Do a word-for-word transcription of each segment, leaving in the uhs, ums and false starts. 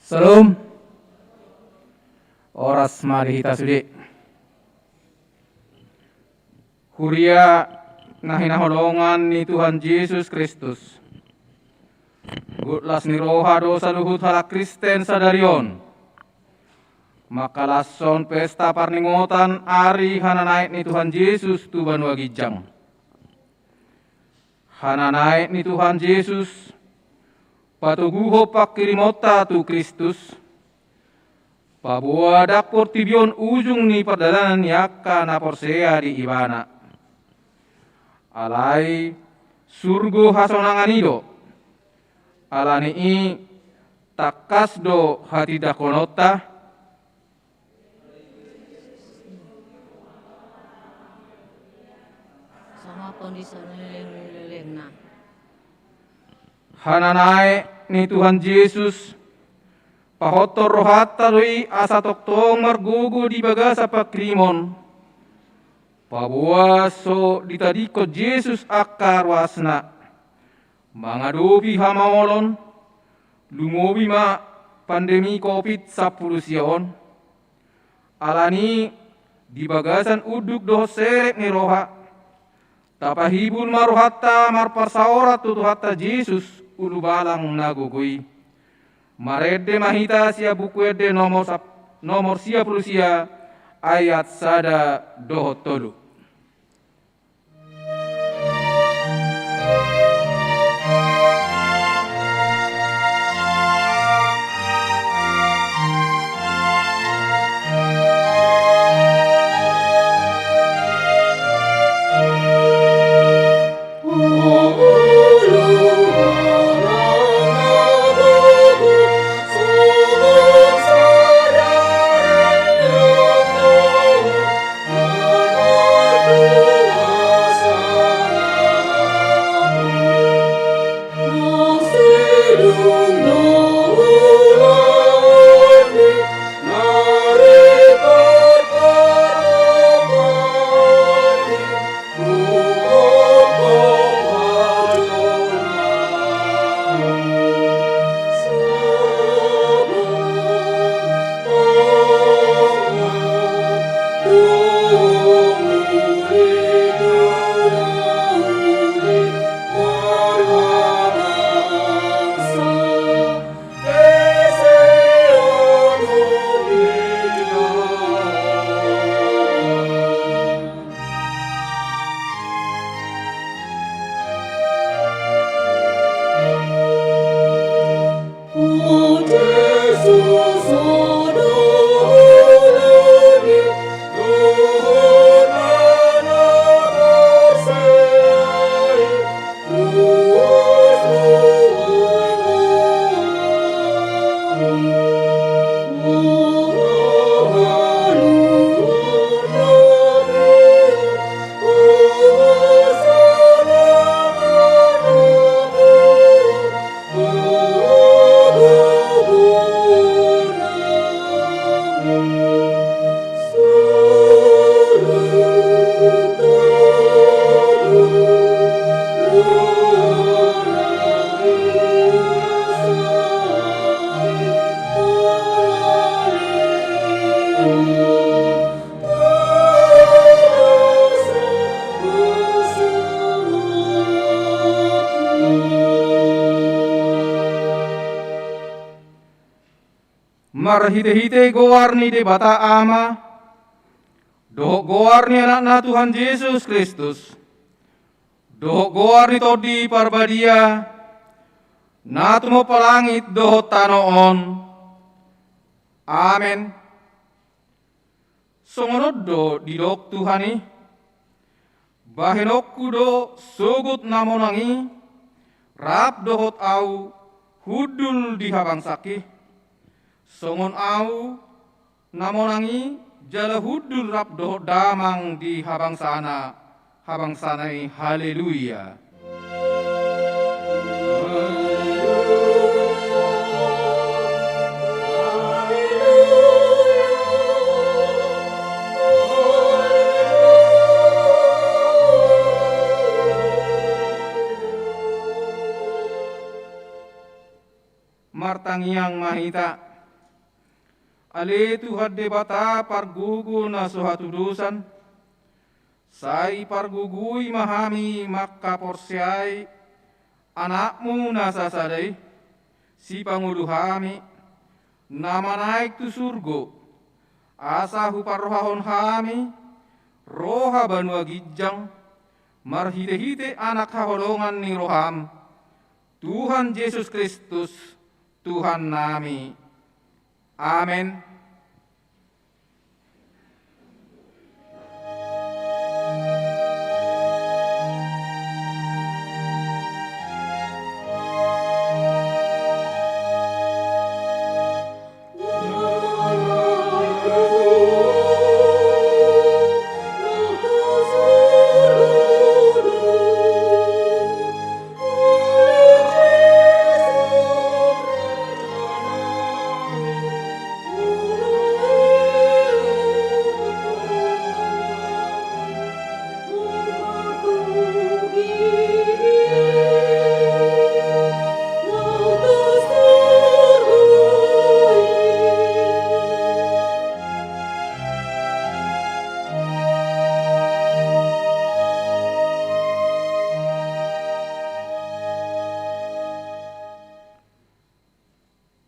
Syalom. Horas ma di hita sude. Huria na hinaholongan ni Tuhan Jesus Kristus. Got las ni roha do saluhut halak Kristen sadari on mangkalashon pesta parningotan ari hananaek ni Tuhan Jesus tu banua ginjang. Hananaek ni Tuhan Jesus patoguhon panghirimonta tu Kristus, paboa ndang portibi on ujung ni pardalanan ni angka na porsea di Ibana. Alai surgo hasonangan i do. Ala ni i tangkas do hatindangkononta. Songon on di saleleng ni lelengna. Hananaek ni Tuhan Jesus, pahothon rohanta do i asa tongtong margogo di bagasan panghirimon. Paboa so ditadingkon Jesus angka ruasna mangadopi hamaolon, lumobi ma pandemi Covid sampulu sia on. Ala ni i di bagasan unduk dohot serep ni roha, tapahibul ma rohanta marparsaoran tu Tuhanta Jesus, Ulubalang na gogo i. Marende ma hita sian Buku Ende nomor sap-, nomor sia pulu sia, ayat sada dohot tolu. Marhitehite goar ni Debata Ama, dohot goar ni Anakna Tuhan Jesus Kristus, dohot goar ni Tondi Parbadia, na tumompa langit dohot tano on. Amen. Songon on do didok Tuhan i: Bahenonku do sogot na monang i rap dohot ahu hundul di habangsak i. Songon ahu na monang i jala hundul rap dohot damang di habangsana, habangsana i. Haleluya. Martangiang ma hita. Ale Tuhan Debata pargogo na so hatudosan, sai pargogoi ma hami mangkaporseai Anakmu na sasada i, Sipangolu hami, na manaek tu surgo, asa huparrohahon hami roha banua ginjang, marhitehite Anak haholongan ni roham, Tuhan Jesus Kristus, Tuhannami. Amen.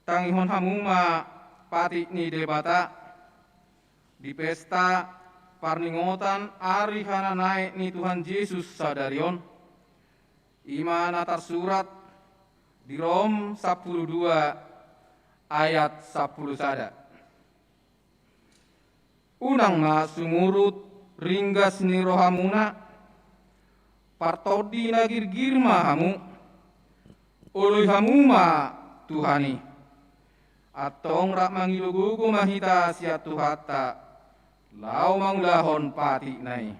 Tangihon hamu ma patik ni Debata di pesta parningotan ari hananaek ni Tuhan Jesus sadari on. I ma na tarsurat di Rom sampulu dua ayat sampulu sada. Unang ma sumurut ringgas ni rohamuna, partondi na girgir ma hamu, oloi hamu ma Tuhan i. Antong rap mangido gogo ma hita sian Tuhanta, laho mangulahon patikna i.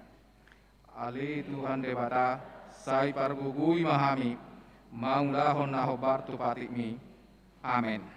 Ale Tuhan Debata, sai pargogoi ma hami mangulahon na hombar tu patikmi. Amen.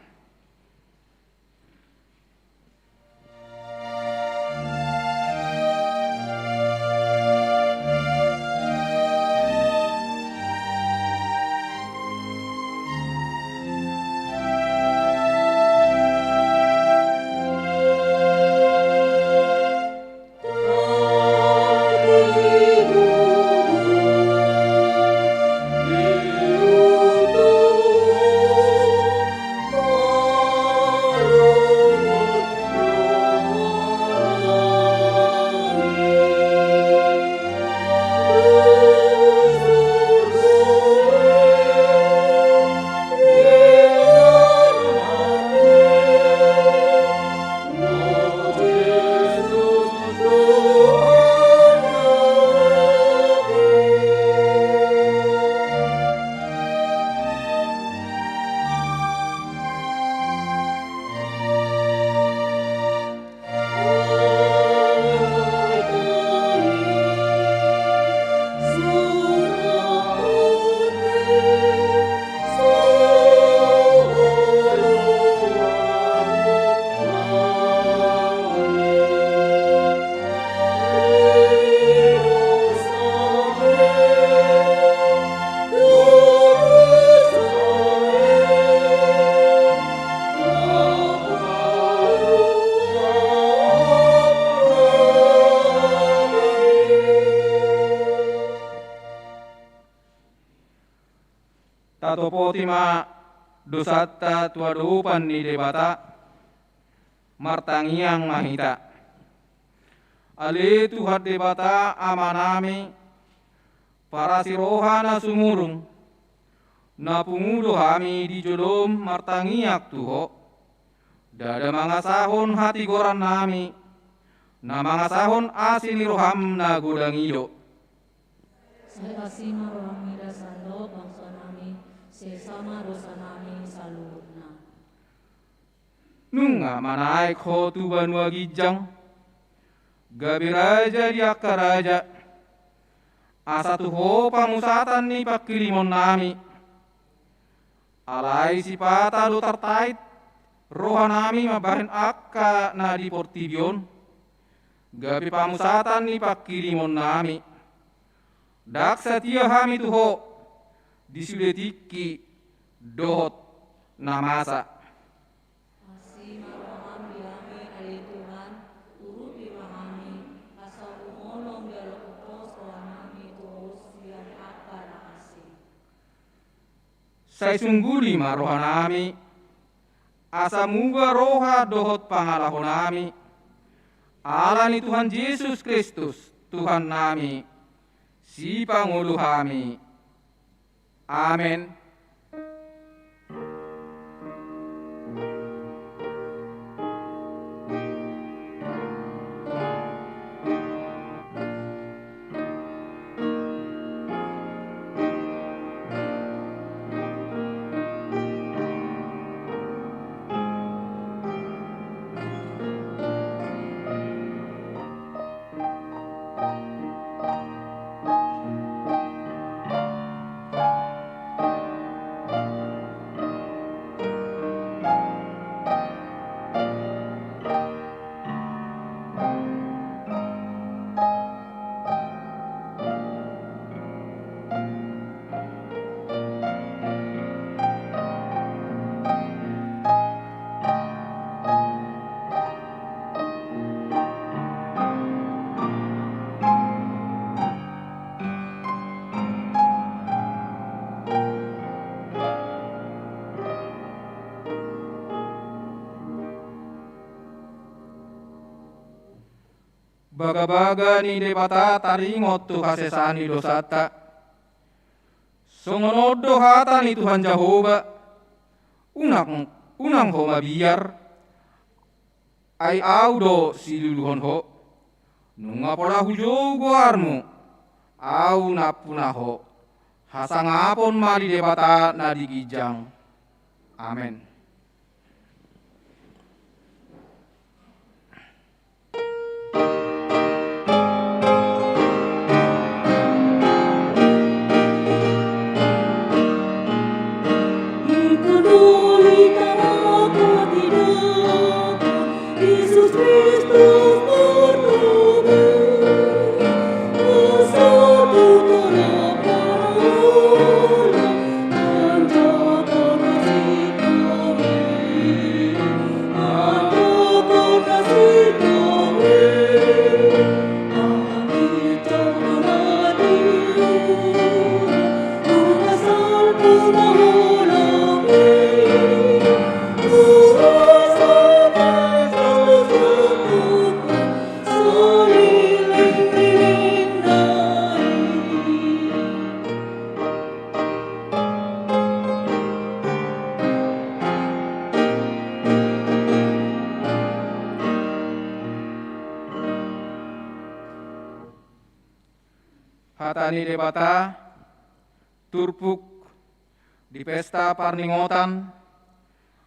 Tatopoti ma dosanta tu adopan ni Debata, Martangiang ma hita. Ale Tuhan Debata Amanami, parasi roha na sumurung, na pungu do hami di jolom martangiang tu Ho, ndada mangasahon hatigorannami, na mangasahon asi ni roham na godang i do. Sai asi ma roham mida sandok bangso nami, sesa ma dosa nami saluhutna. Nunga manaek Ho tu banua ginjang, gabe raja di angka raja, asa tu Ho pamusatan ni pangkirimonnami. Alai sipata do tartait rohanami mambahen angka na di portibi on, gabe pamusatan ni pangkirimonnami. Ndang satia hami tu Ho di sude tingki dohot na masa. Asi ma roham di hami, ale Tuhan, urupi ma hami, asa umolong jalo utos rohanami tu Ho sian angka na asing. Sai sungguli ma rohanami, asa muba roha dohot pangalahonami, ala ni Tuhan Jesus Kristus, Tuhannami, Sipangolu hami. Amen. Bagabaga ni Debata taringot tu hasesaan ni dosanta. Songon on do hata ni Tuhan Jahowa, unang, unang ho mabiar, ai Ahu do siluluhon ho. Nunga pola hujou goarmu, Ahu nampuna ho. Hasangapon ma di Debata na di ginjang. Amen. Hata ni Debata, turpuk di pesta parningotan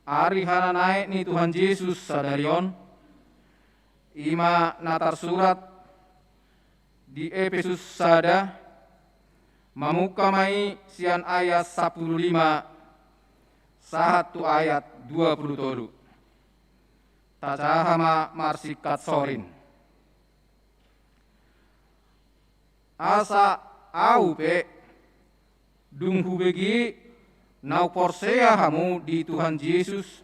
ari hananaek ni Tuhan Jesus sadari on, i ma na tarsurat di Epesus sada, mamungka ma i sian ayat sampulu lima sahat tu ayat dua pulu tolu. Tajaha ma marsingkat sorin. Asa ahu pe, dung hubege na umporsea hamu di Tuhan Jesus,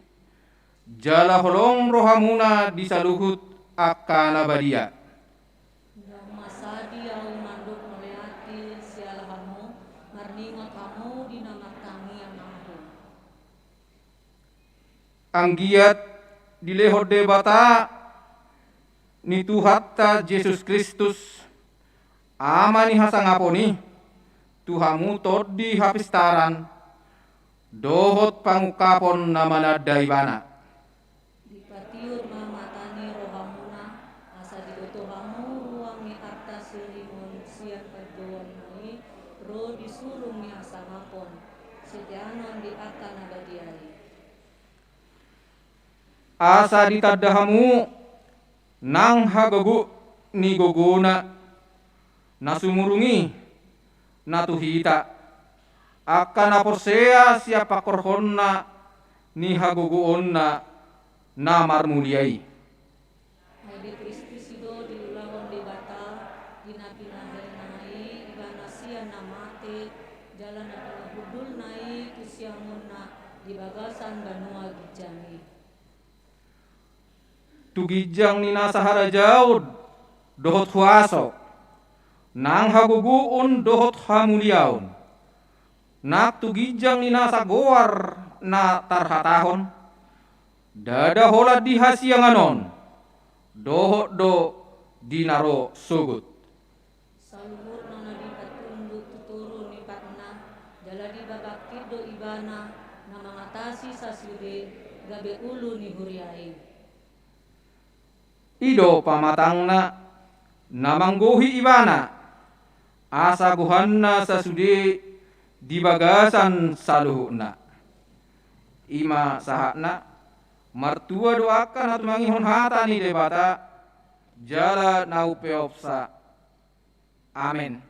jala holong rohamuna di saluhut angka na badia. Ndang masadi ahu mandok mauliate siala hamu, marningot hamu di na martangiang ahu. Anggiat Dilehon Debata ni Tuhanta Jesus Kristus, Ama ni hasangapon i, tu hamu tondi hapistaran dohot pangungkapon na mananda Ibana. Dipatiur ma mata ni rohamuna, asa diboto hamu ruang ni arta sirimon sian panjouonna i, ro di surung ni hasangapon, siteanon di angka na badia i. Asa ditanda hamu nang hagogoon ni gogouna na sumurung i, na tu hita, angka na porsea sian pangkorhonna ni hagogoonna na marmulia i. Ai di Kristus i do diulahon Debata, di na pinahelna i Ibana sian na mate, jala na pinahundulna i tu siamunna di bagasan banua ginjang i. Tu ginjang ni nasa harajaon dohot huaso, nang hagogoon dohot hamuliaon, nang tu ginjang ni nasa goar na tarhatahon, ndada holan di hasiangan on, dohot do di na ro sogot. Saluhutna na dipatunduk tu toru ni patna, jala dibabangkit do Ibana na mangatasi sasude gabe ulu ni huria i. I do pamatangna na manggohi Ibana, asa gohanna sasude di bagasan saluhutna. I ma sahatna, martua do angka na tumangihon hata ni Debata, jala na umpeopsa. Amen.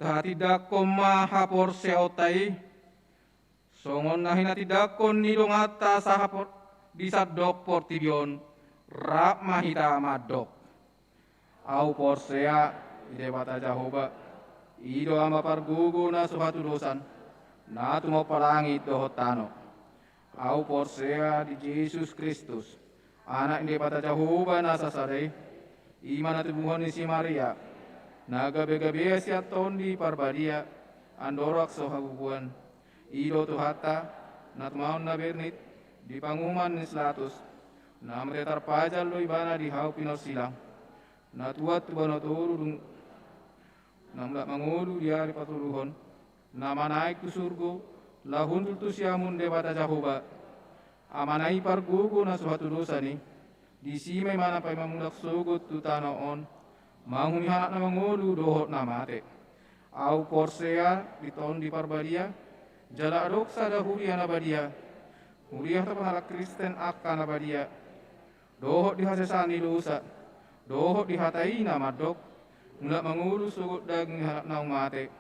Tahatindangkon ma haporseaonta i, songon na hinatindangkon ni donganta sahapor-, di sandok portibi on, rap ma hita mandok. Ahu porsea di Debata Jahowa, i do Ama pargogo na so hatudosan, na tumompa langit dohot tano. Ahu porsea di Jesus Kristus, Anak ni Debata Jahowa na sasada i, i ma na tubuhon ni si Maria, na gabe-gabean sian Tondi Parbadia, andorang so habubuan. I do Tuhanta, na tumangihon na bernit, di panguhuman ni si Latus, na mate tarpajal do ibana di hau pinorsilang, na tuat tu banua toru dung na mulak mangolu di ari patoluhon, na manaek tu surgo, laho hundul tu siamun Debata Jahowa, Amana i pargogo na so hatudosan i, disi ma ibana paima mulak sogot tu tano on, manguhumi halak na mangolu dohot na mate. Ahu porsea di Tondi Parbadia, jala adong sada huria na badia, huria hatopan halak Kristen angka na badia, dohot di hasesaan ni dosa, dohot di hata i na mandok, mulak mangolu sogot daging ni halak naung mate,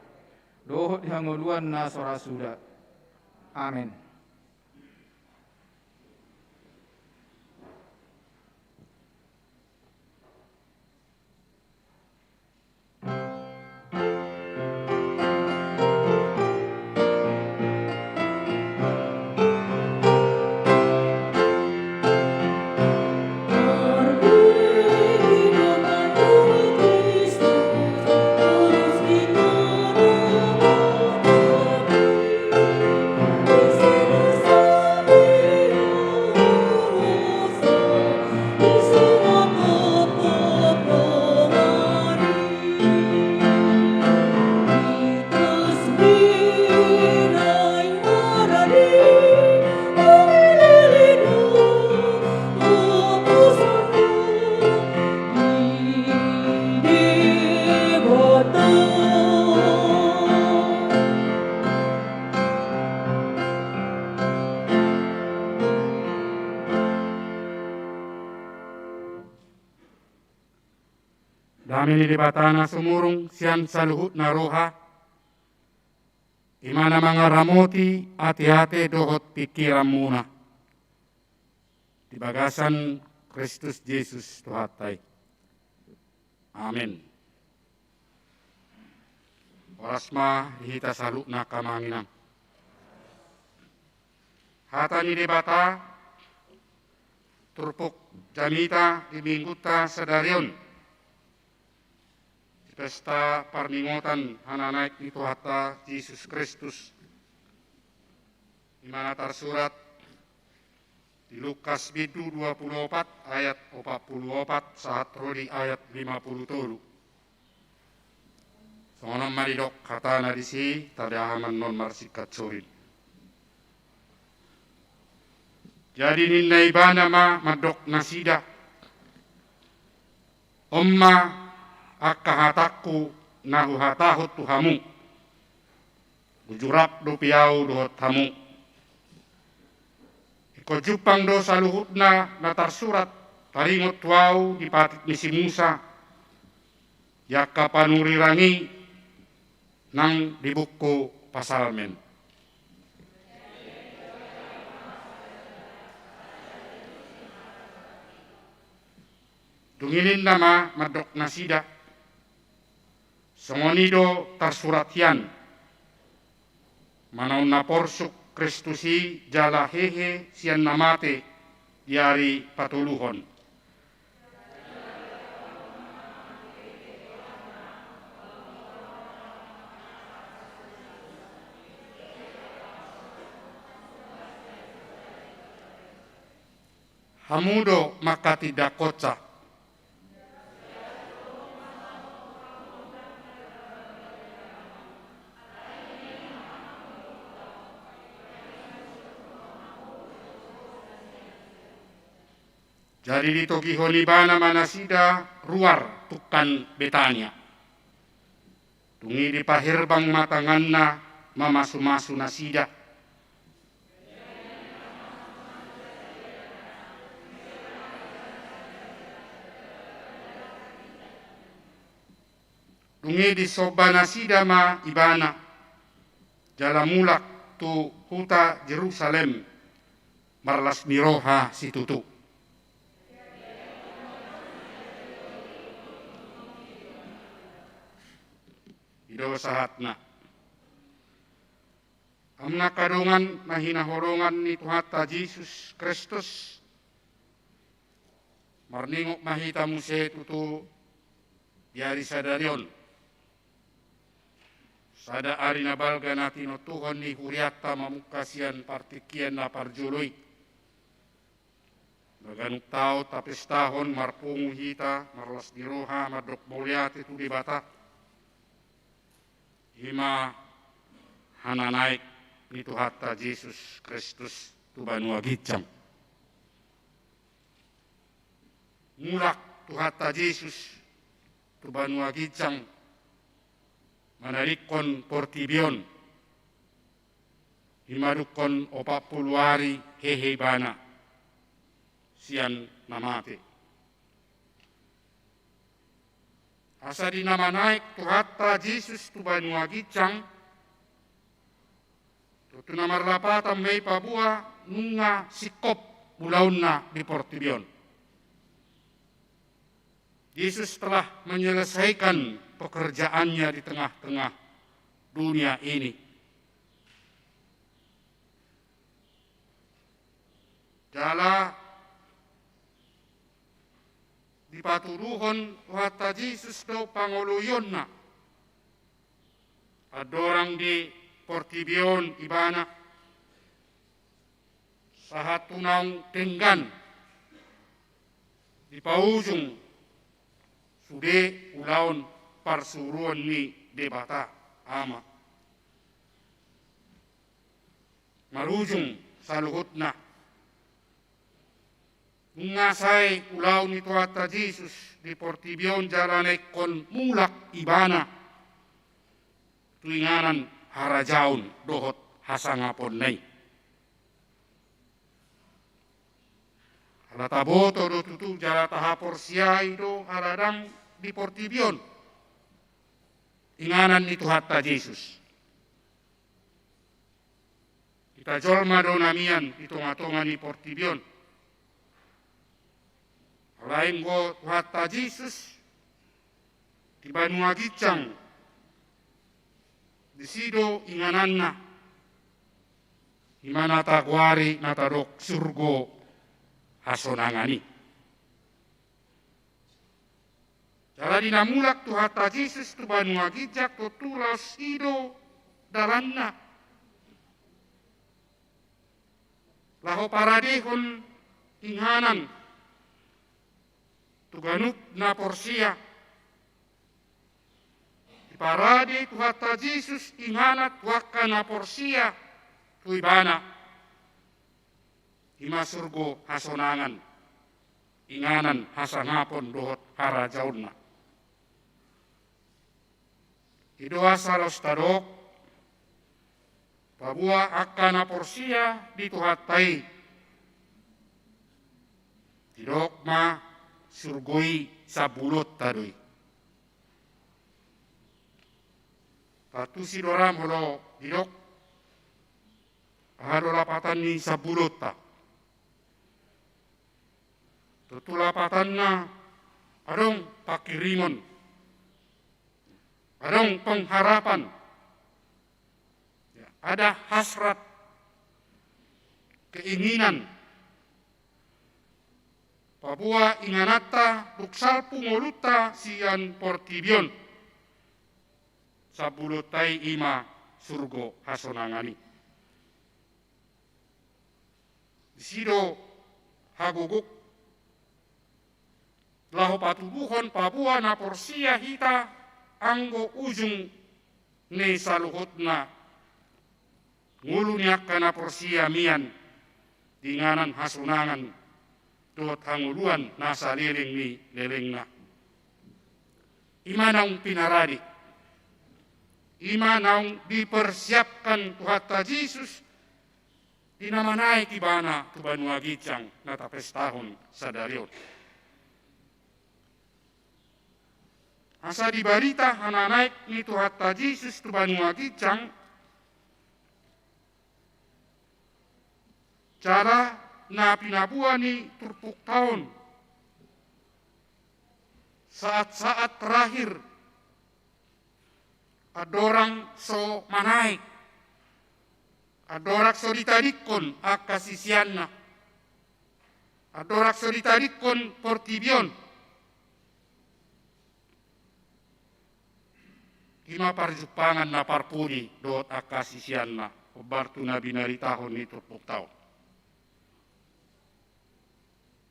dohot di hangoluan na so ra suda. Amen. Dame ni Debata na sumurung sian saluhutna roha, i ma na mangaramoti ateate dohot pingkiranmuna di bagasan Kristus Jesus Tuhanta i. Amen. Horas ma di hita saluhutna, angka amang inang. Hata ni Debata, turpuk jamita di minggunta sadari on, di pesta parningotan hananaek ni Tuhanta Jesus Kristus, i ma na tarsurat di Lukas bindu dua pulu opat ayat opat pulu opat sahat ro di ayat lima pulu tolu. Songon on ma didok hatana disi, tabereng ma annon marsingkat sorin. Jadi ninna ibana ma mandok nasida: On ma angka hatangku na huhatahon tu hamu, uju rap dope ahu dohot hamu. Ingkon jumpang do saluhutna na tarsurat taringot tu ahu di patik ni si Musa, di angka panurirang i nang di buku Psalmen. Dung i ninna ma mandok nasida: Songon i do tarsurat hian, manaon na porsuk Kristus i jala hehe sian na mate di ari patoluhon. Hamu do manghatindangkonsa. Jadi ditogihon ibana ma nasida ruar tungkan Betania. Dung i dipaherbang ma tanganna mamasumasu nasida. Dung i disomba nasida ma ibana, jala mulak tu huta Jerusalem, marlas ni roha situtu. I do sahatna. Angka dongan na hinaholongan ni Tuhanta Jesus Kristus, marningot ma hita muse tutu di ari sadari on. Sada ari na balga na tinontuhon ni hurianta mamungka sian partingkian na parjolo i. Di ganup taon tapestahon marpungu hita, marlas ni roha, mandok mauliate tu Debata. I ma hananaek ni Tuhanta Jesus Kristus tu banua ginjang. Mulak Tuhanta Jesus tu banua ginjang, manadingkon portibi on. I ma dungkon opat pulu ari hehe ibana sian na mate. Asa di na manaek Tuhanta Jesus tu banua ginjang, tontu na marlapatan ma i paboa nunga singkop ulaonna di portibi on. Yesus telah menyelesaikan pekerjaannya di tengah-tengah dunia ini. Jala dipatuduhon Tuhanta Jesus do pangoloionna. Andorang di portibi on ibana, sahat tu naung denggan dipaujung sude ulaon parsuruon ni Debata Ama. Marujung saluhutna. Nunga sae ulaon ni Tuhanta Jesus di portibi on jala na ingkon mulak ibana tu inganan harajaon dohot hasangaponna i. Ala taboto do tutu jala tahaporseai do ala ndang di portibi on inganan ni Tuhanta Jesus. Hita jolma do na mian di tonga-tonga ni portibi on. Alai anggo Tuhanta Jesus di banua ginjang, disi do ingananna. I ma na tagoari na tadok surgo hasonangan i. Jala di na mulak Tuhanta Jesus tu banua ginjang, tontu laos i do dalanna laho paradehon inganan tu ganup na porsea. Diparade Tuhanta Jesus inganan tu angka na porsea tu ibana. I ma surgo hasonangan, inganan hasangapon dohot harajaonna. I do asa laos tadok paboa angka na porsea di Tuhanta i, didok ma surgo i sambulonta do i. Tantu si do ra molo didok aha do lapatan ni sambulonta. Tontu lapatanna adong pangkirimon, adong pengharapan, ya, ada hasrat, keinginan, paboa ingananta dung salpu ngolunta sian portibi on, sambulonta i i ma surgo hasonangan i. Disi do hagogok laho patuduhon paboa na porsea hita anggo ujung ni saluhutna ngolu ni angka na porsea mian di inganan hasonangan dohot hangoluan na saleleng ni lelengna. I ma naung pinarade, i ma naung dipersiapkan Tuhanta Jesus di na manaek ibana tu banua ginjang na tapestahon sadari on. Asa dibarita na naek ni Tuhanta Jesus tu banua ginjang, jala na pinaboa ni turpukta on, saat-saat terakhir, andorang so manaek, andorang so ditadingkon angka siseanna, andorang so ditadingkon portibi on. I ma parjumpangan na parpudi dohot angka siseanna, hombar tu na binaritahon ni turpukta on.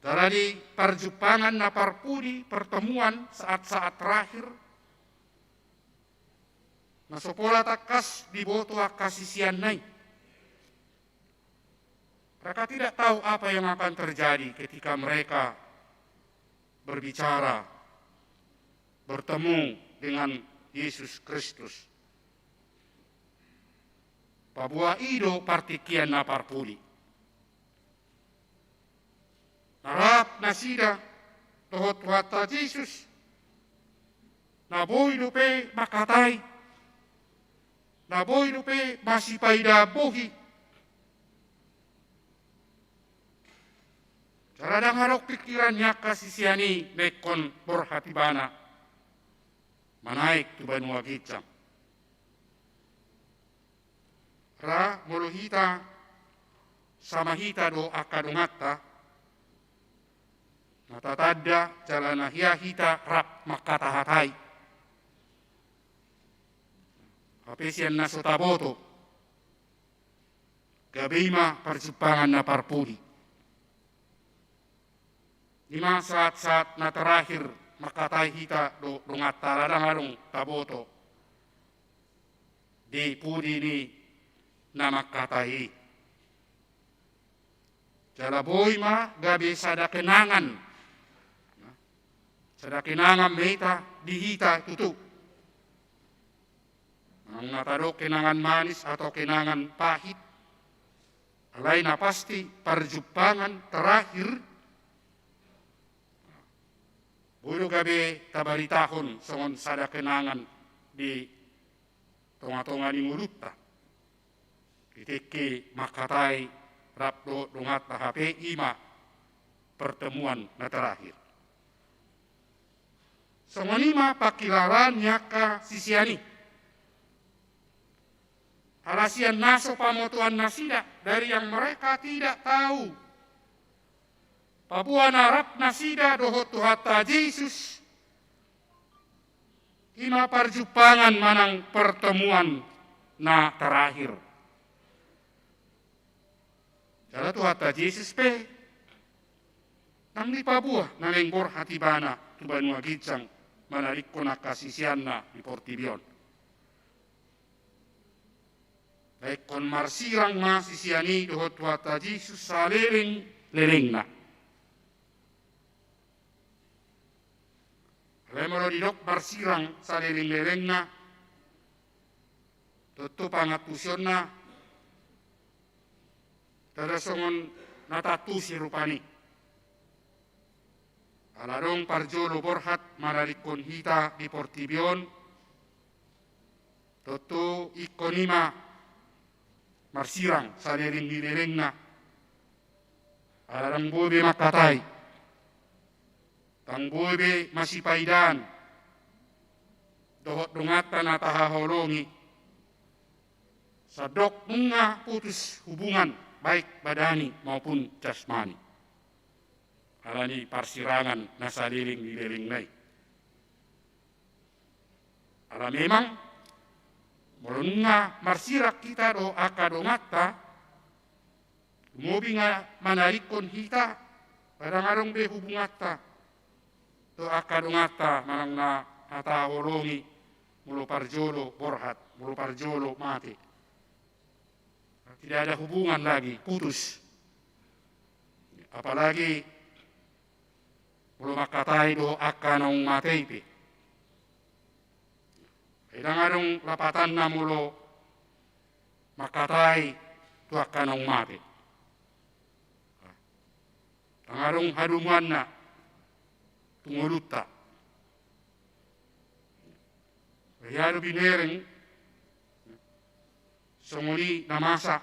Jala di parjumpangan na parpudi, pertemuan saat-saat terakhir, na so pola tangkas diboto angka siseanna i. Mereka tidak tahu apa yang akan terjadi ketika mereka berbicara, bertemu dengan Yesus Kristus. Paboa i do partingkian na parpudi. Na rap nasida dohot Tuhanta Jesus, na boi dope mangkatai, na boi dope masipaidaan bohi. Jala ndang adong pingkiran ni angka sisean i na ingkon borhat ibana manaek tu banua ginjang. Ra molo hita, sama hita do angka donganta, na tatanda jala na hea hita rap mangkatahatai. Hape sian na so taboto, gabe i ma parjumpangan na parpudi. I ma saat-saat na terakhir mangkatai hita dohot donganta, ala ndang adong taboto di pudi ni na mangkatai i. Jala boi ma gabe sada kenangan. Sada kenangan ma hita, di hita tutu. Manang na tadok kenangan manis atau kenangan pahit, alai na pasti parjumpangan terakhir boi do gabe tabaritahon songon sada kenangan di tonga-tonga ni ngolunta. Di tingki mangkatai rap dohot donganta, hape i ma pertemuan na terakhir. Songon i ma pangkilalaan ni angka sisean i. Ala sian na so pamotoan nasida, dari yang mereka tidak tahu, paboa na rap nasida dohot Tuhanta Jesus, i ma parjumpangan manang pertemuan na terakhir. Jala Tuhanta Jesus pe ndang dipaboa na naeng borhat ibana tu banua ginjang manadingkon angka siseanna di portibi on. Ingkon marsirang ma sisean i dohot Tuhanta Jesus saleleng-lelengna. Alai molo didok marsirang saleleng-lelengna, tontu pangantusionna ndada songon na taantusi rupani. Ala adong parjolo borhat manadingkon hita di portibi on, tontu ingkon i ma marsirang saleleng ni lelengna. Ala ndang boi be mangkatai, ndang boi be masipaidaan dohot donganta na tahaholongi, sandok nunga putus hubungan baik badani maupun jasmani. Ala ni parsirangan na saleleng ni lelengna i. Ala memang molo nunga marsirang hita dohot angka donganta, lumobi nunga manadingkon hita, ndang adong be hubunganta dohot angka donganta manang na tahaholongi molo parjolo borhat, molo parjolo mate. Tidak ada hubungan lagi, putus. Apalagi molo mangkatai dohot angka naung mate i pe. Ndang adong lapatanna molo mangkatai tu angka naung mate. Ndang adong hadomuanna tu ngolunta. Ia do binereng songon i na masa,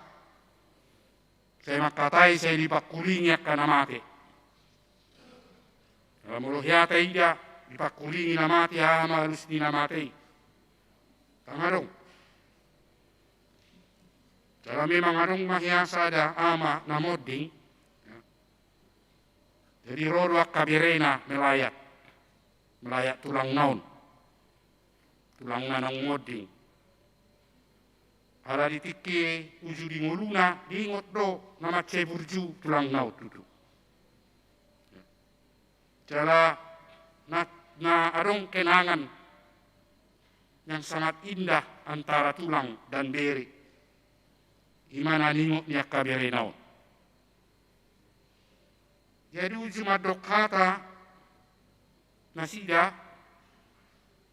sai mangkatai, sai dipangkulingi angka na mate. Jala molo hea taida dipangkulingi na mate, aha ma alus ni na mate i? Ndang adong. Jala memang adong ma hea sada ama na monding. Jadi ro do angka berena melayat, melayat tulangna on, tulangna naung monding. Ala di tingki uju di ngoluna, diingot do na mansai burju tulangna on tutu. Jala na, na adong kenangan yang sangat indah antara tulang dan bere. I ma na niingot ni angka berena on. Jadi uju mandok hata nasida,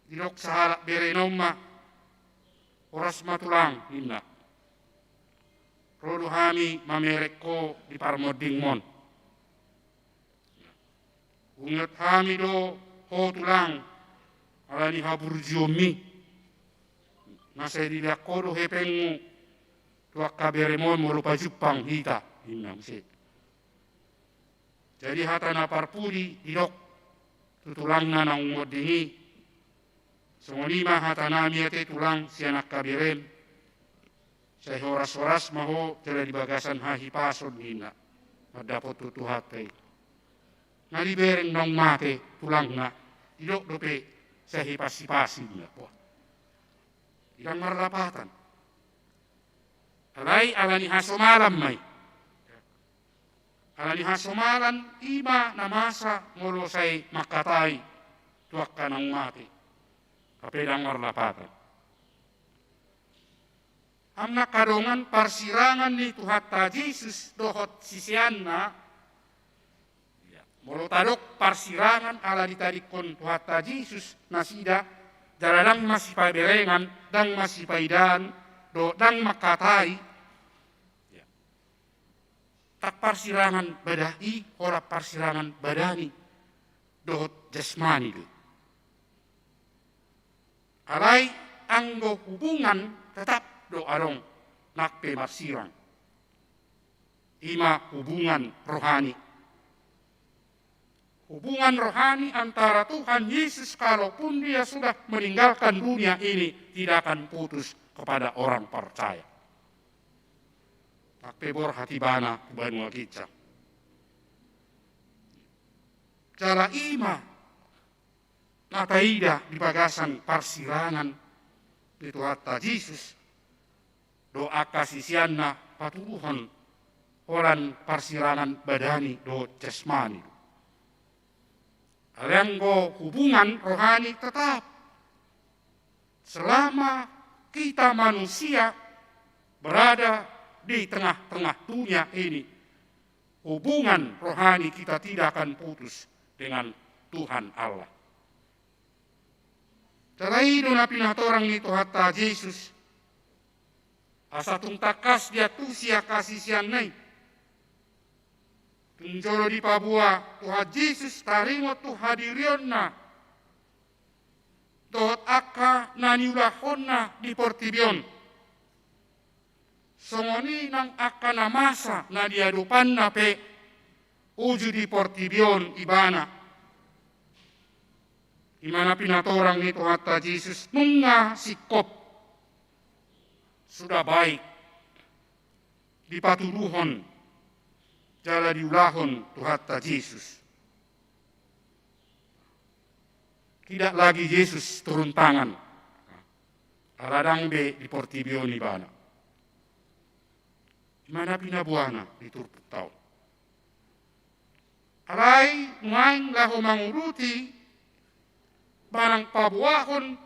didok sahalak berena on ma, "Horas ma tulang," ninna. "Ro do hami mamereng ho di parmondingmon. Huingot hami do ho tulang, ala ni haburjuonmi. Na sai dilehon ho do hepengmu tu angka beremon molo pajumpang hita," ninna muse. Jadi hata na parpudi didok tu tulangna naung monding i. Songon i ma hatanami ate tulang sian angka berem. Sai horas-horas ma ho jala di bagasan hahipason ninna. Mandapothon Tuhanta i. Na dibereng naung mate tulangna, didok dope sai hipas-hipas ninna. Wah. Ndang marlapatan. Alai ala ni hasomalan ma i. Ala ni hasomalan i ma na masa molo sai mangkatai tu angka naung mate. Hape ndang marlapatan. Amang angka dongan, parsirangan ni Tuhanta Jesus dohot siseanna. Molo tadok parsirangan ala ditadingkon Tuhanta Jesus nasida, jala ndang masipaberengan, ndang masipaidaan, dohot ndang mangkatai. Ndang parsirangan badani, holan parsirangan badani dohot jasmani do. Alai anggo hubungan tetap do adong nang pe marsirang. I ma hubungan rohani. Hubungan rohani antara Tuhan Yesus, kalaupun Dia sudah meninggalkan dunia ini, tidak akan putus kepada orang percaya. Nang pe borhat Ibana tu banua ginjang. Jala i ma na taida di bagasan parsirangan ni Tuhanta Jesus dohot angka siseanna, patuduhon holan parsirangan badani dohot jasmani. Alai anggo hubungan rohani tetap. Selama kita manusia berada di tengah-tengah dunia ini, hubungan rohani kita tidak akan putus dengan Tuhan Allah. Jala i do na pinatorang ni Tuhanta Jesus. Asa tung tangkas diantusi angka siseanna i. Tung jolo dipaboa Tuhan Jesus taringot tu hadirionna dohot angka na niulahonna di portibi on. Songon i nang angka na masa na diadopanna pe uju di portibi on Ibana. I ma na pinatorang ni Tuhanta Jesus, nunga singkop, sudah baik, dipatuduhon jala diulahon Tuhanta Jesus. Tidak lagi Jesus turun tangan. Ala ndang be di portibi on Ibana. I ma na pinaboana di turpukta on. Alai nuaeng laho manguduti manang paboahon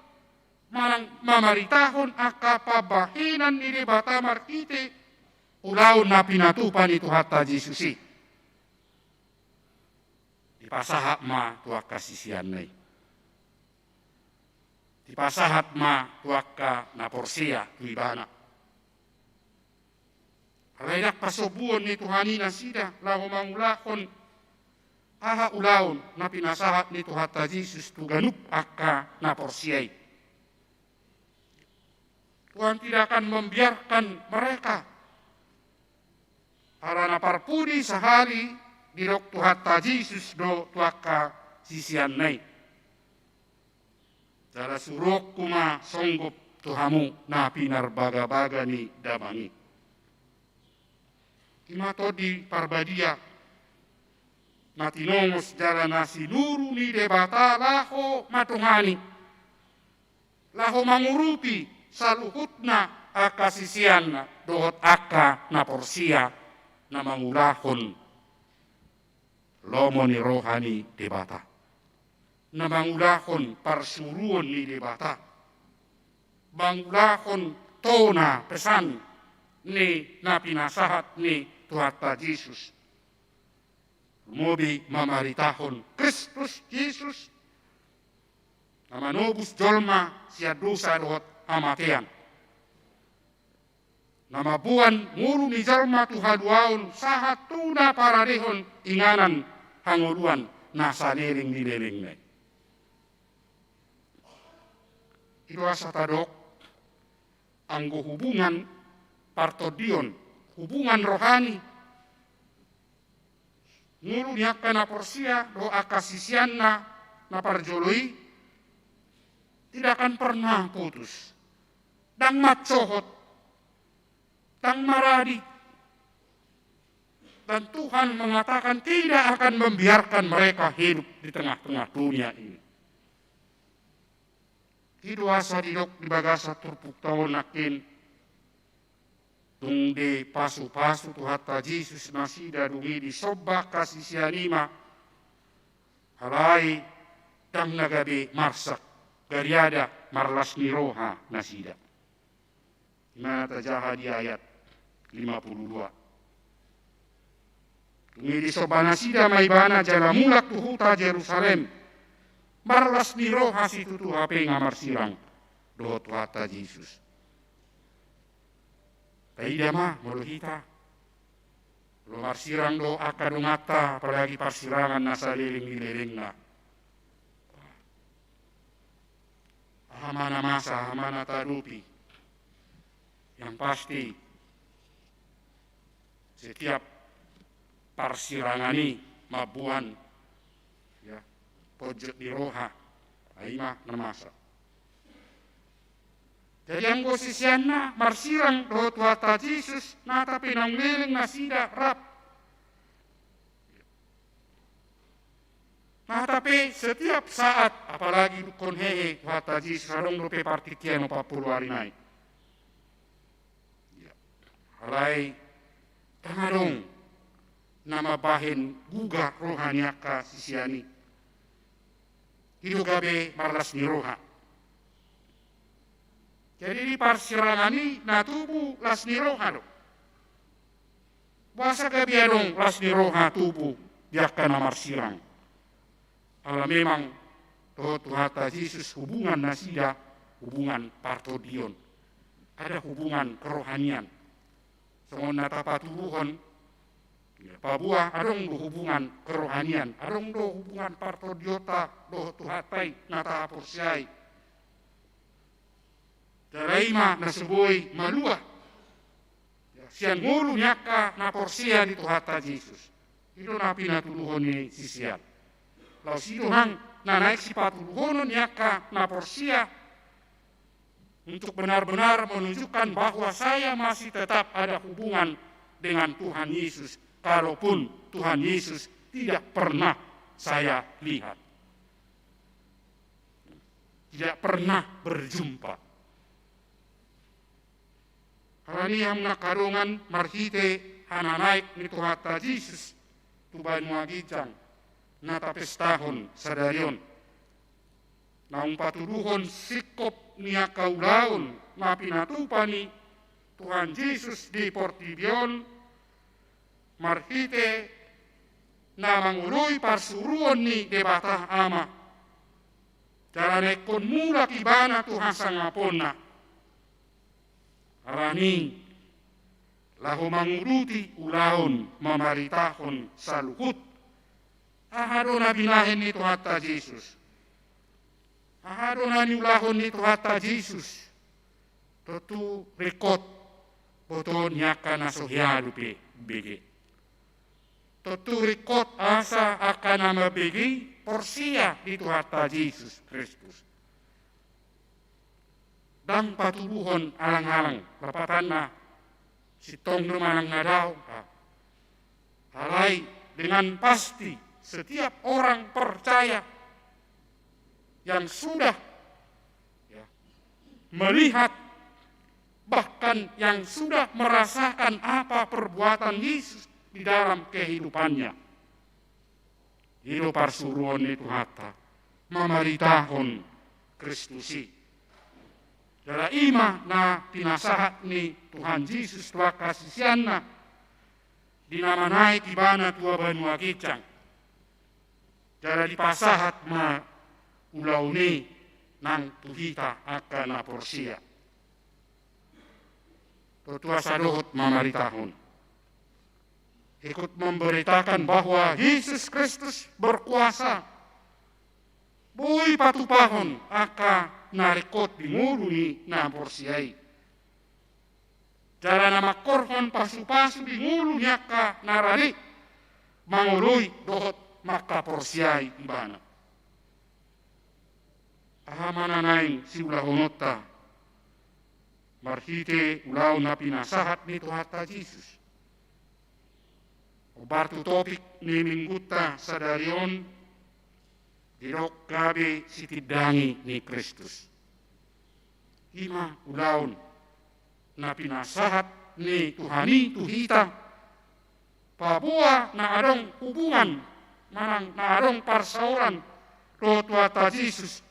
manang mamaritahon angka pambahenan ni Debata marhite ulaon na pinatupa ni Tuhanta Jesus i. Dipasahat ma tu angka siseanna i. Dipasahat ma tu angka na porsea tu Ibana. Alai ndang pasombuon ni Tuhan i nasida laho mangulahon aha ulaon na pinasahat ni Tuhanta Jesus tu ganup angka na porsea i. Tuhan tidak akan membiarkan mereka. Alana parpudi sahali didok Tuhanta Jesus do tu angka siseanna i. Jala suruonku ma songgop tu hamu na pinarbagabaga ni damang i. I ma Tondi Parbadia na tinongos jala na sinuru ni Debata laho mandongani, laho mangurupi saluhutna angka siseanna dohot angka na porsea na mangulahon lomo ni roha ni Debata, na mangulahon parsuruon ni Debata, mangulahon tona pesan ni na pinasahat ni Tuhanta Jesus. Lumobi mamaritahon Kristus Jesus, na manobus jolma sian dosa dohot hamatean, na mamboan ngolu ni jolma tu haluaon sahat tu na paradehon inganan hangoluan na saleleng ni lelengna i. I do asa tadok, anggo hubungan partondion, hubungan rohani, ngolu ni angka na porsea dohot angka siseanna na parjolo i tidak akan pernah putus. Ndang mansohot, ndang maradi. Dan Tuhan mengatakan tidak akan membiarkan mereka hidup di tengah-tengah dunia ini. I do asa didok di bagasan turpukta on nangkin, dung dipasupasu Tuhanta Jesus nasida, dung i disomba angka sisean i ma, alai ndang na gabe marsak, gariada marlas ni roha nasida. I ma na tajaha di ayat lima puluh dua. Dung i disomba nasida ma Ibana jala mulak tu huta Jerusalem, marlas ni roha situtu hape nga marsirang dohot Tuhanta Jesus. Taida ma molo hita, molo marsirang do angka donganta, apalagi parsirangan na saleleng ni lelengna, aha ma na masa, aha ma na taadopi? Yang pasti, setiap parsirangan i mamboan, ya, ponjot ni roha, ai ma na masa. Jadi anggo siseanna marsirang dohot Tuhanta Jesus, nata pe naung leleng nasida rap. Nata pe setiap saat, apalagi dungkon hehe Tuhanta Jesus, adong dope partingkian opat pulu ari nai. Ya. Alai ndang adong na mambahen gugah roha ni angka sisean i. I do gabe marlas ni roha. Jadi di parsirangan i na tubu las ni roha do. Boasa gabe adong las ni roha tubu di angka na marsirang? Ala memang dohot Tuhanta Jesus hubungan nasida hubungan partondion. Ada hubungan kerohanian. Songon na tapatuduhon, ya, paboa adong do hubungan kerohanian, adong do hubungan partondionta dohot Tuhanta i na tahaporseai. Jala i ma na so boi malua, ya, sian ngolu ni angka na porsea di Tuhanta Jesus. I do na pinatuduhon ni sisean. Laos i do nang na naeng sipatuduhonon ni angka na porsea, untuk benar-benar menunjukkan bahwa saya masih tetap ada hubungan dengan Tuhan Yesus, kalaupun Tuhan Yesus tidak pernah saya lihat, tidak pernah berjumpa. Alani i, hamu angka dongan, marhite hananaek ni Tuhanta Jesus tu banua ginjang na tapestahon sadari on, naung patuduhon singkop ni angka ulaon na pinatupa ni Tuhan Jesus di portibi on, marhite na mangoloi parsuruon ni Debata Ama, jala na ingkon mulak Ibana tu hasangaponna. Alani i, laho manguduti ulaon mamaritahon saluhut aha do na binahen ni Tuhanta Jesus. Aha do na niulahon ni Tuhanta Jesus Tontu ringkot boto ni angka na so hea dope umbege. Tontu ringkot asa angka na mambege i porsea di Tuhanta Jesus Kristus. Ndang patuduhon alang-alang, lapatanna sintong do manang na dao. Alai dengan pasti setiap orang percaya yang sudah, ya, melihat, bahkan yang sudah merasakan apa perbuatan Yesus di dalam kehidupannya. I do parsuruon ni Tuhanta, mamaritahon Kristus i. Jala i ma na pinasahat ni Tuhan Jesus tu angka siseanna di na manaek ibana tu banua ginjang. Jala dipasahat ma ulaon i nang tu hita angka na porsea. Tontu asa dohot mamaritahon, ikut memberitakan bahwa Yesus Kristus berkuasa. Boi patupahon angka na ringkot di ngolu ni na porsea i. Jala na mangkorhon pasu-pasu di ngolu ni angka na rade mangoloi dohot mangkaporseai ibana. Aha ma na naeng siulahononta marhite ulaon na pinasahat ni Tuhanta Jesus? Hombar tu topik ni minggunta sadari on, didok gabe sitindangi ni Kristus. I ma ulaon na pinasahat ni Tuhan i tu hita, paboa na adong hubungan manang na adong parsaoran dohot Tuhanta Jesus,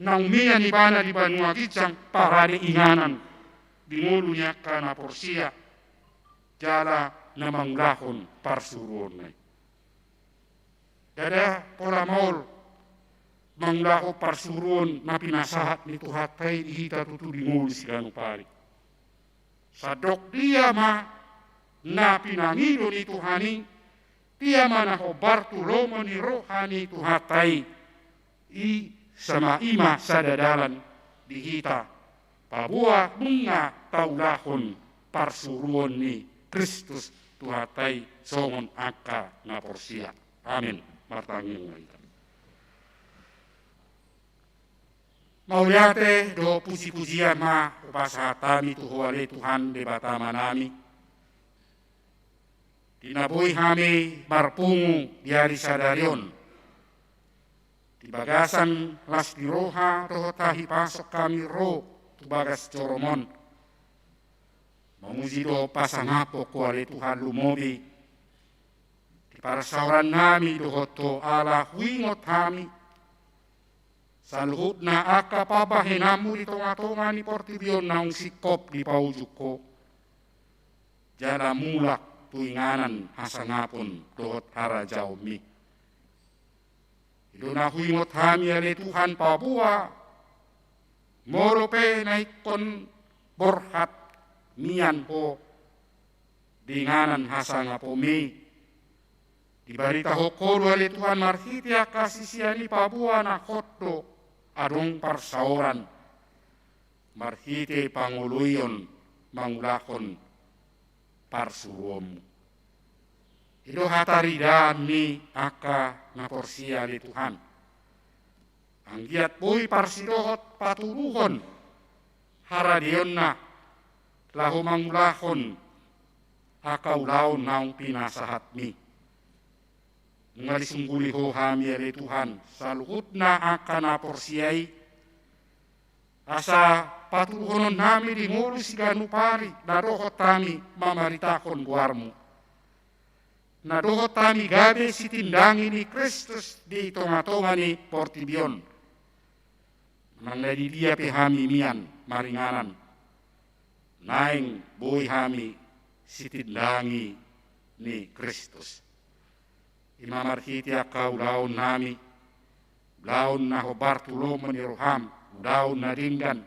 naung mian ibana di banua ginjang, parade inganan di ngolu ni angka na porsea jala na mangulahon parsuruonna i. Ndada pola maol mangulahon parsuruon na pinasahat ni Tuhanta i di hita tutu di ngolu siganup ari. Sandok dia ma na pinangido ni Tuhan i, dia ma na hombar tu lomo ni roha ni Tuhanta i, i sama i ma sada dalan di hita, paboa nunga taulahon parsuruon ni Kristus Tuhanta i songon angka na porsea. Amin. Martangiang ma hita. Mauliate dohot puji-pujian ma hupasahat hami tu Ho ale Tuhan Debata Amanami, di na boi hami marpungu di ari sadari on. Di bagasan las ni roha dohot hahipason hami ro tu bagas joroM on, mamuji dohot pasangaphon Ho ale Tuhan lumobi di parsaorannami dohot Ho, ala huingot hami saluhutna angka pambahenanMu di tonga-tonga ni portibi on naung singkop dipaujung Ho, jala mulak tu inganan hasangapon dohot harajaonMi. I do na huingot hami ale Tuhan, paboa molo pe na ingkon borhat mian Ho di inganan hasangaponMi, dibaritahon Ho do ale Tuhan marhite angka sisean i, paboa na hot do adong parsaoran marhite pangoloion mangulahon parsuruonMu. I do hataridaan ni angka na porsea ale Tuhan, anggiat boi parsidohot patuduhon haradeonna laho mangulahon angka ulaon naung pinasahatMi. Nunga disungguli Ho hami ale Tuhan, saluhutna angka na porsea i, asa patuduhononnami di ngolu siganup ari na dohot hami mamaritahon goarMu, na dohot hami gabe sitindangi ni Kristus di tonga-tonga ni portibi on. Manang na di dia pe hami mian maringanan, naeng boi hami sitindangi ni Kristus. I ma marhite angka ulaonnami, ulaon na hombar tu lomo ni rohaM, ulaon na denggan,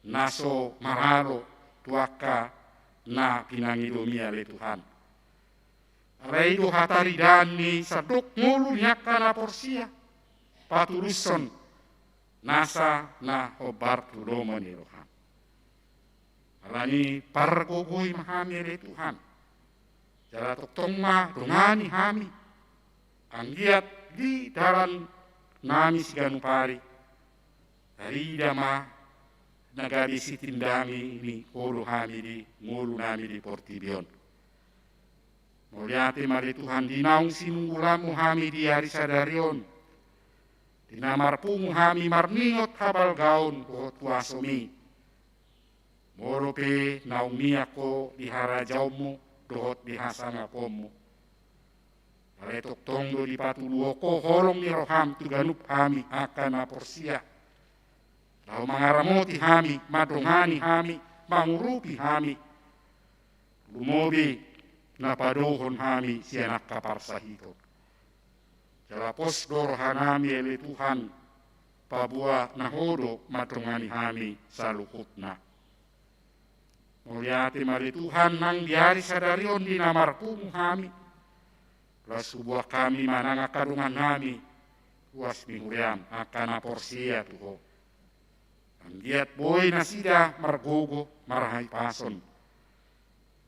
na so maralo tu angka na pinangidoMi ale Tuhan. Alai i do hataridaan ni sandok ngolu ni angka na porsea, patulushon nasa na hombar tu lomo ni rohaM. Alani i pargogoi ma hami ale Tuhan. Jala tongtong ma dongani hami. Anggiat di dalan nami siganup ari. Tarida ma na gabe sitindangi ni Ho do hami di ngolu nami di portibi on. Mauliate ma ale Tuhan di naung sinunggulanmu hami di ari sadari on. Di na marpungu hami marningot habalgaon dohot huasomi. Molo pe naung miak Ho di harajaonmu dohot di hasangaponmu. Alai tongtong do dipatuduhon Ho holong ni roham tu ganup hami angka na porsea. Laho mangaramoti hami, mandongani hami, mangurupi hami. Lumobi na padohon hami sian angka parsahiton. Jala pos do rohanami ale Tuhan, paboa na Ho do mandongani hami saluhutna. Mauliate ma ale Tuhan nang di ari sadari on di na marpungu hami. Las huboan hami manang angka dongannami, ruas ni huream angka na porsea tu Ho. Anggiat boi nasida margogo marhahipason.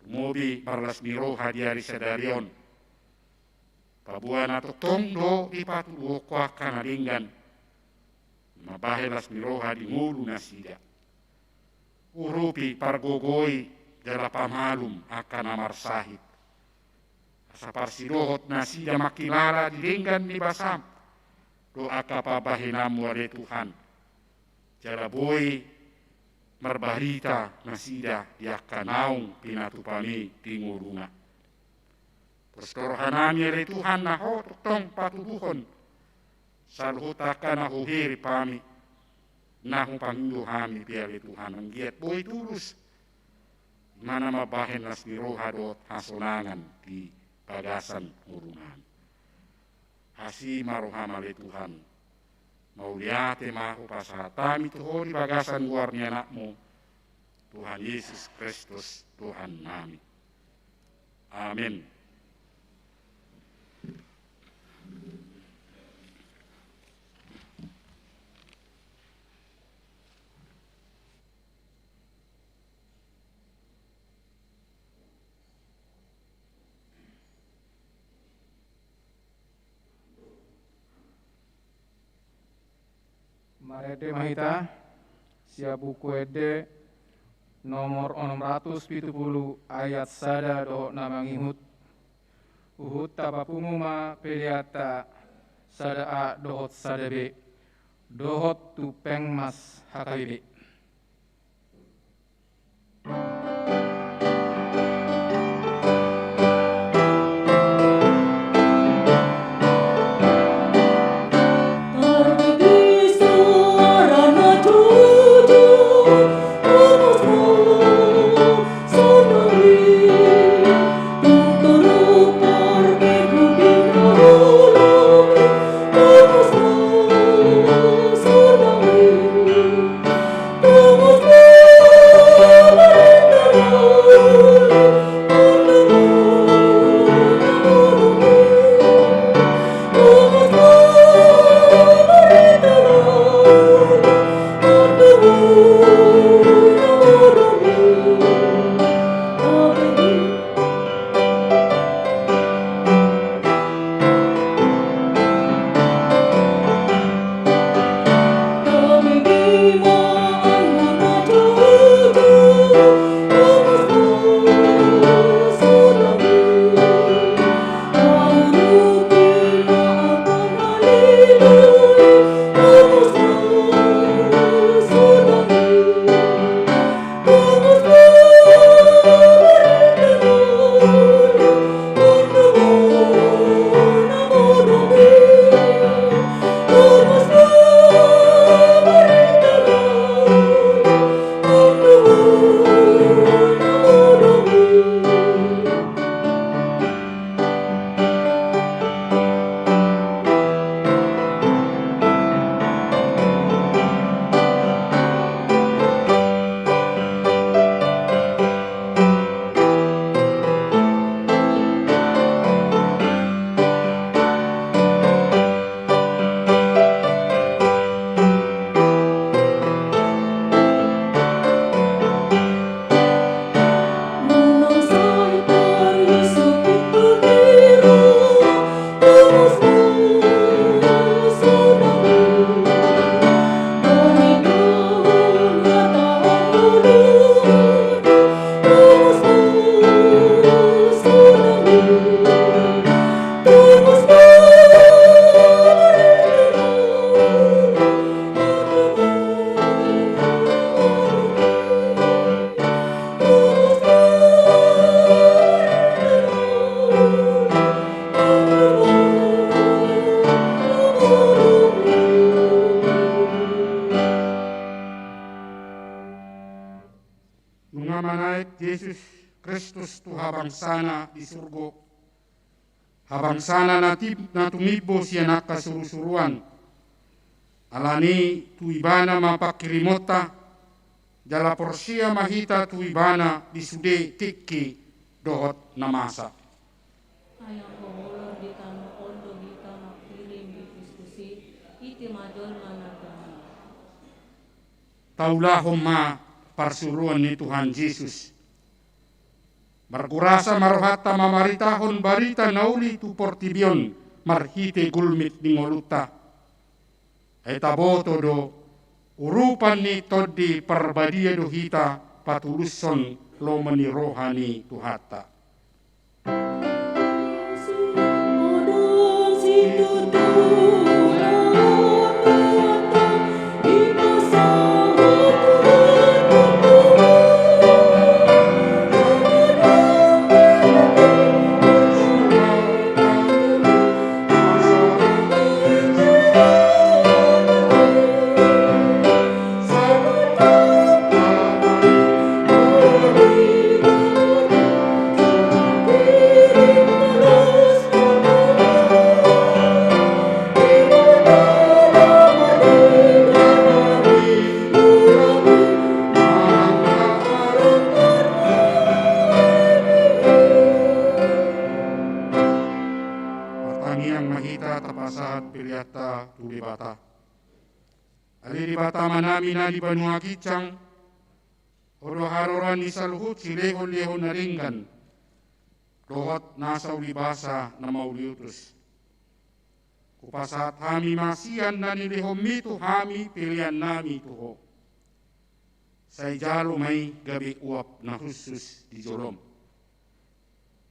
Lumobi marlas ni roha di ari sadari on. Paboa na tongtong do dipatuduhon Ho angka na denggan. Mambahen las ni roha di ngolu nasida. Urupi, pargogoi jala pamalum angka na marsahit. Asa parsidohot nasida mangkilala di denggan ni basam dohot angka pambahenanmu ale Tuhan. Jala boi marbarita nasida di angka naung pinatupami di ngoluna. Pos do rohanami ale Tuhan na Ho tongtong patuduhon saluhut angka na huhirim hami, na hupangido hami pe ale Tuhan, anggiat boi tulus. Ima na mambahen las ni roha dohot hasonangan di bagasan ngolunami. Asi ma roham ale Tuhan. Mauliate ma hupasahat hami tu Ho di bagasan goar ni Anakmu, Tuhan Jesus Kristus Tuhannami. Amen. Marende ma hita sian Buku Ende nomor onom ratus pitu pulu ayat sada dohot na mangihut. Huhut tapapungu ma peleanta sada A dohot sada B dohot tu Pengmas H K B B. manaek Jesus Kristus tu habangsana di surgo, habangsana na ti-, na tumimbo sian angka surusuruan. Alani tu Ibana ma pangkirimonta, jala porsea ma hita tu Ibana di sude tingki dohot na masa. Ai anggo holong di tano on do hita mangkirim di Kristus i, i ma jolma na damang. Taulahon ma parsuruon ni Tuhan Jesus. Margurasa ma rohanta mamaritahon barita na uli tu portibi on marhite gulmit ni ngolunta. Ai taboto do, urupan ni Tondi Parbadia do hita patulushon lomo ni roha ni Tuhanta. Martangiang ma hita tapasahat peleanta tu Debata. Ale Debata Amanami na di banua ginjang, Ho do haroroan ni saluhut silehonlehon na denggan dohot nasa ulibasa na mauliutus. Hupasahat hami ma sian na nilehonmi tu hami peleannami tu Ho. Sai jalo ma i gabe uap na hushus di jolom.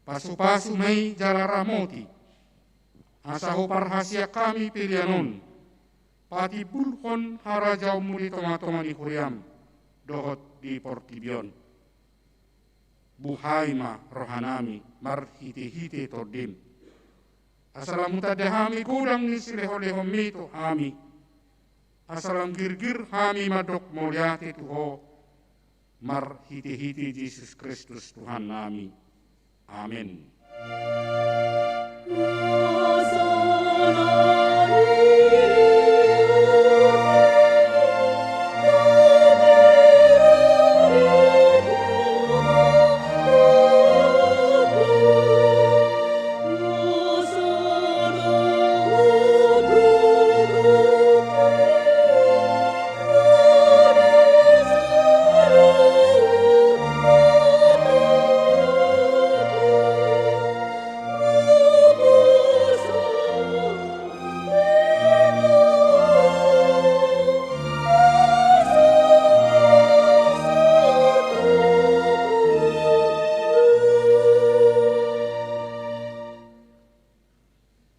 Pasupasu ma i jala ramoti, asa huparhaseang hami pelean on, patimbulhon harajaonmu di tongatonga ni huriam dohot di portibi on. Buhai ma rohanami marhitehite Tondim, asa lam hutanda hami godang ni silehonlehonmi tu hami, asa lam girgir hami mandok mauliate tu Ho marhitehite Jesus Kristus Tuhannami. Amen.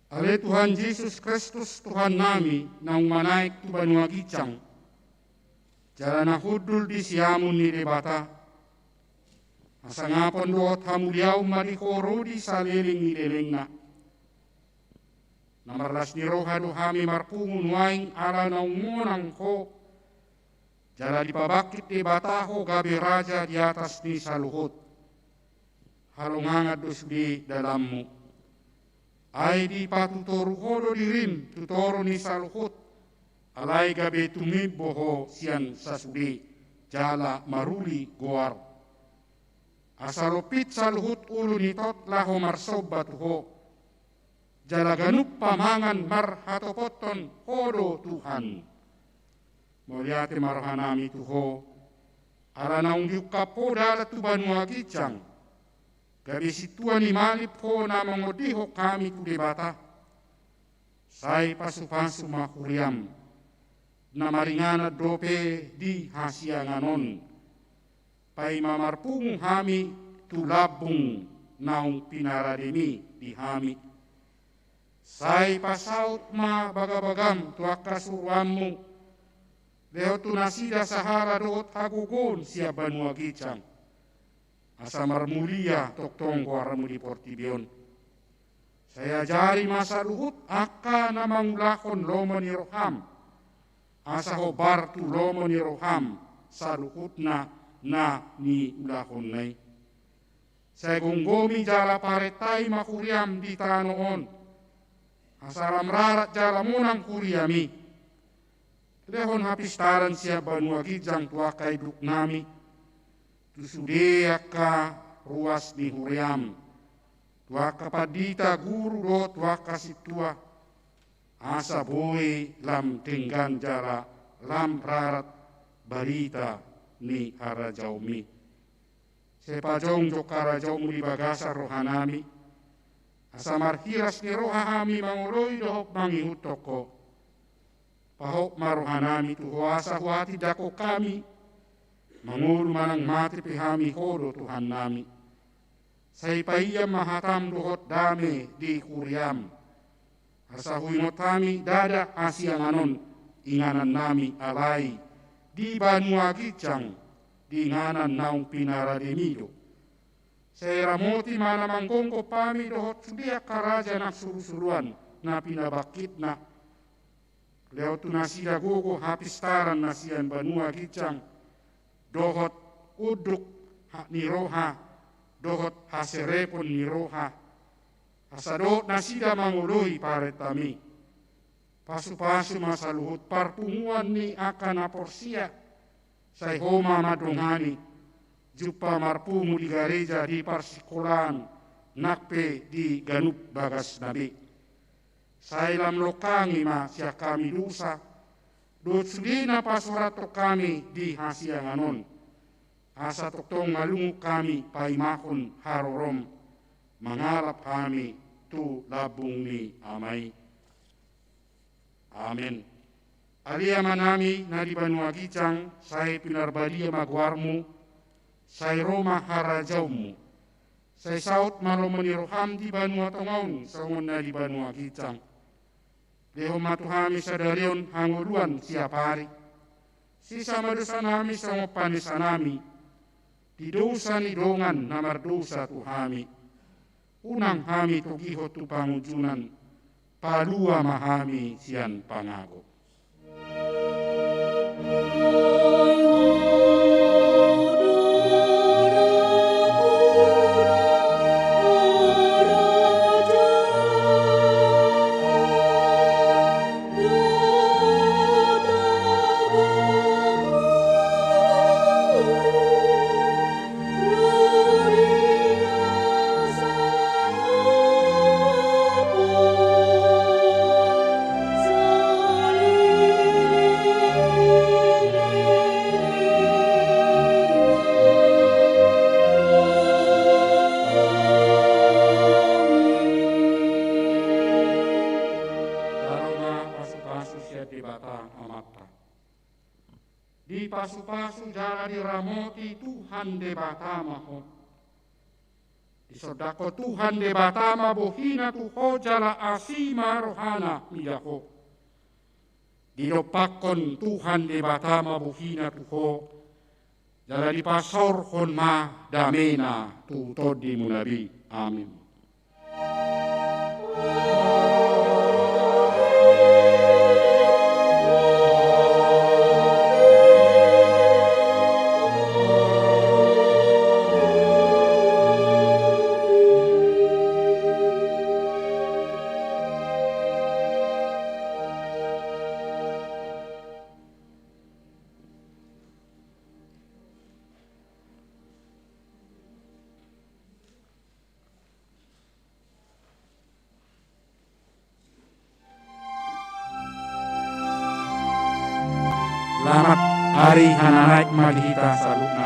Ale Tuhan Jesus Kristus, Tuhannami, naung manaek tu banua ginjang, jala na hundul di siamun ni Debata, hasangapon dohot hamuliaon ma di Ho ro di saleleng ni lelengna. Na marlas ni roha do hami marpungu nuaeng ala naung monang Ho, jala dipabangkit Debata Ho gabe Raja di atas ni saluhut. Halongangan do sude dalanmu. Ai dipatutoru Ho do dirim tu toru ni saluhut, alai gabe tumimbo Ho sian sasude jala maruli goar. Asa lompit saluhut ulu ni tot laho marsomba tu Ho, jala ganup pamangan marhatopothon Ho do Tuhan. Mauliate ma rohanami tu Ho, ala naung diungkap Ho dalan tu banua ginjang, gabe sintua ni malip Ho na mangondihon hami tu Debata. Sai pasupasu ma huriam, na maringanan dope di hasiangan on, paima marpungu hami tu lambung naung pinarademi di hami. Sai pasaut ma bagabagam tu angka suruanmu, lehon tu nasida sahara dohot hagogoon sian banua ginjang, asa marmulia tongtong goarmu di portibi on. Sai ajari ma saluhut angka na mangulahon lomo ni roham, asa hombar tu lomo ni roham saluhutna na niulahonna i. Sai gomgomi jala parentai ma huriam di tano on, asa lam rarat jala monang huriami. Lehon hapistaran sian banua ginjang tu angka induknami, tu sude angka ruas ni huriam, tu angka pandita, guru dohot tu angka sintua, asa boi lam denggan jala lam rarat barita ni harajaonmi. Sai pajongjong harajaonmu di bagasan rohanami, asa marhiras ni roha hami mangoloi dohot mangihuthon Ho. Pahot ma rohanami tu Ho asa huhatindangkon hami, mangolu manang mate pe hami Ho do Tuhannami. Sai paian ma hatam dohot dame di huriam, asa huingot hami ndada hasiangan on inganannami, alai di banua ginjang di inganan naung pinarademi do. Sai ramoti ma na manggomgom hami dohot sude angka raja nang surusuruan na pinabangkitna. Lehon tu nasida gogo hapistaran na sian banua ginjang, dohot unduk ha-, ni roha, dohot haserepon ni roha, asa dohot nasida mangoloi parentami. Pasupasu ma saluhut parpunguan ni angka na porsea, sai Ho ma mandongani, jumpa marpungu di gareja, di parsikolaan, nang pe di ganup bagasna be. Sai lam longkangi ma sian hami dosa dohot sude na pasorathon hami di hasiangan on, asa tongtong malungun hami paimahon harorom, mangalap hami tu lambung ni Ama i. Amen. Ale Amanami na di banua ginjang, sai pinarbadia ma goarmu, sai ro ma harajaonmu, sai saut ma lomo ni roham di banua tonga on songon na di banua ginjang. Lehon ma tu hami sadari on hangoluan siapari. Sesa ma dosanami songon panesanami di dosa ni dongan na mardosa tu hami. Unang hami togihon tu pangunjunan, palua ma hami sian pangago. Tano ma pasupasu sian Debata Amanta. Dipasupasu jala diramoti Tuhan Debata ma ho. Disondangkon Tuhan Debata ma bohina tu ho jala asi ma rohana mida ho. Didompakkon Tuhan Debata ma bohina tu ho, jala dipasaorhon ma damena tu tondimuna be. Amin. Selamat Hari Hananaek ma di hita saluhutna.